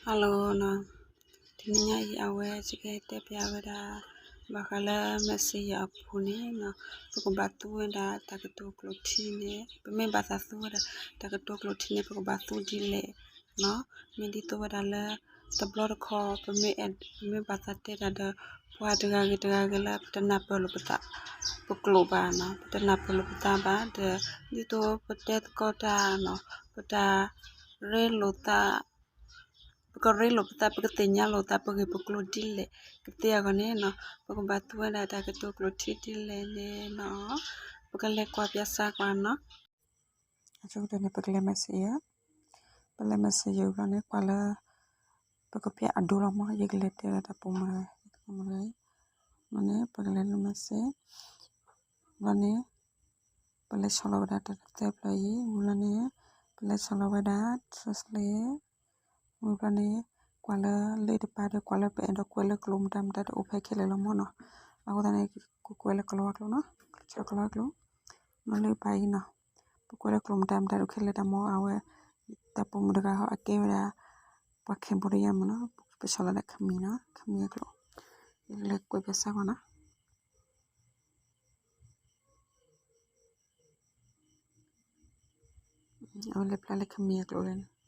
Hello နီၤ, တနံၤညါအံၤ အဝဲစ့ၢ်ကီးတဲပျးဝဲဒၣ် ဘၣ်ဃးလၢ Messenger အပူၤန့ၣ်နီၤ, ပကဘၣ်သူဝဲဒၣ်တၢ်ကတိၤကျိာ်ထံန့ၣ်, ပမ့ၢ်ဘၣ်သးသူဝဲဒၣ်တၢ်ကတိၤကျိာ်ထံန့ၣ် ပကဘၣ်သူဒ်လဲၣ်နီၤ. မ့ၢ်ဒ်သိးဝဲဒၣ်လၢ တဘျီတခီၣ် ပမ့ၢ်အဲၣ် ပမ့ၢ်ဘၣ်သးတဲတၢ်ဒီး ပှၤတဂၤဂ့ၤတဂၤဂ့ၤလၢ ပတနၢ်ပၢၢ်လိာ်ပသး ပကျိာ်ဘၣ်နီၤ, ပတနၢ်ပၢၢ်လိာ်ပသးဘၣ်ဒီး ဒ်သိးပတဲသကိးတၢ်နီၤ, ပတၢ်ရ့လိာ်သး ပကရ့လိာ်ပသး ပကသ့ၣ်ညါလိာ်သး ပဂ့ၢ်ပကျိၤဒ်လဲၣ်ကသ့အဂီၢ်န့ၣ်နီၤ, ပကဘၣ်သူဝဲဒၣ်တၢ်ကတိၤကျိာ်ထံဒ်လဲၣ်န့ၣ်နီၤ, ပကလဲၤကွၢ်ပၠးစၢ်ကွၢ်နီၤ. အဆိကတၢၢ်န့ၣ် ပကလဲၤ Messenger, ပလဲၤ Messenger ဘျီန့ၣ် ကွၢ်လၢ ပကဖျါအဒိလီၤမး, ယကလဲၤတဲလၢတၢ်ပိာ်မုၣ်တဂၤအံၤ, ဘျီန့ၣ် ပကလဲၤလၢ message, ဘျီန့ၣ် ပလဲၤဆီၣ်လီၤဝဲဒၣ်တၢ်တသၢဖျၢၣ်အံၤ, ဝံၤဘျီန့ၣ် ပလဲၤဆီၣ်လီၤဝဲဒၣ် translate, ဝံၤဘျီန့ၣ် ကွၢ်လၢလၢတပၤဒီး ကွၢ်လၢပအဲၣ်ဒိးကွဲးလၢကျိာ်မတၤမတၤတအိၣ်ဖဲခဲလၢာ်လီၤမးနီၤ. အဃိသတးန့ၣ် ကကွဲးလၢကလီၤဝါကျိာ်နီၤ, ကကွဲးလၢကလီၤဝါကျိာ်, နီၤလၢပၤအံၤနီၤ, ပကွဲးလၢကျိာ်မတၤမတၤတအိၣ်ခဲလၢာ်တၢ်မး, အဝဲ တၢ်ပိာ်မုၣ်တဂၤဟီ အကဲဝဲဒၣ် ပှၤ Cambodia မးနီၤ, ပဆီၣ်လီၤဒၣ် Khmer နီၤ, Khmer အကျိာ်, ယကလဲၤကွဲးပၠးစၢ်ကွၢ်နီၤ. အဝဲလဲၤဖျါလၢ Khmer အကျိာ်လၢ